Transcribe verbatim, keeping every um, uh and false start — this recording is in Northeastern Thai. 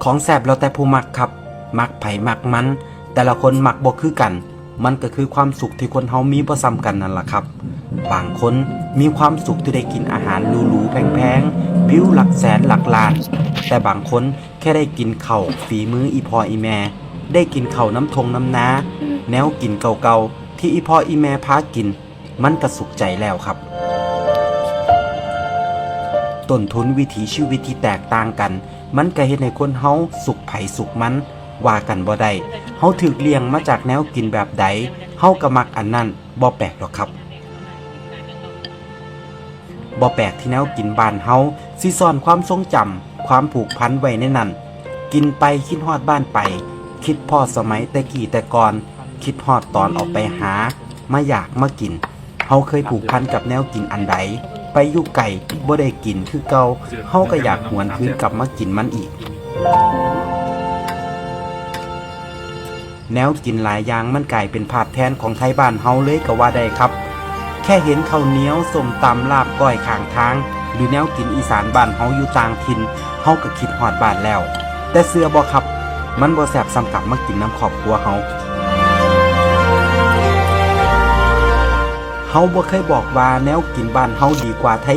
ของแซ่บแล้วแต่ผู้มักครับ มักไผมักมัน แต่ละคนมักบ่คือกัน มันก็คือความสุขที่คนเฮามีบ่ซ้ำกันนั่นล่ะครับ บางคนมีความสุขที่ได้กินอาหารหรูๆแพงๆ วิวหลักแสนหลักล้าน แต่บางคนแค่ได้กินข้าวฝีมืออีพ่ออีแม่ ได้กินข้าวน้ำทงน้ำนา แนวกินเก่าๆที่อีพ่ออีแม่พากิน มันก็สุขใจแล้วครับ ต้นทุนวิถีชีวิตที่แตกต่างกัน มันก็เฮ็ดให้คนเฮาสุขไผสุขมัน ว่ากันบ่ได้ เฮาถูกเลี้ยงมาจากแนวกินแบบใด เฮาก็มักอันนั้น บ่แปลกดอกครับ บ่แปลกที่แนวกินบ้านเฮาสิซ่อนความทรงจำ ความผูกพันไว้ในนั้น กินไปคิดฮอดบ้านไป คิดพ้อสมัยแต่กี้แต่ก่อน คิดฮอดตอนออกไปหา มาอยากมากิน เฮาเคยผูกพันกับแนวกินอันใด ไปอยู่ไกลบ่ได้กินคือเก่า เฮาก็อยากหวนคืนกลับมากินมันอีก แนวกินหลายอย่างมันกลายเป็นภาพแทนของไทบ้านเฮาเลยก็ว่าได้ครับ แค่เห็นข้าวเหนียว ส้มตำ ลาบก้อยข้างทาง หรือแนวกินอีสานบ้านเฮาอยู่ต่างถิ่น เฮาก็คิดฮอดบ้านแล้ว แต่เชื่อบ่ครับ มันบ่แซ่บส่ำกลับมากินนำครอบครัวเฮา เฮาบ่เคยบอกว่าแนวกินบ้านเฮาดีกว่าไท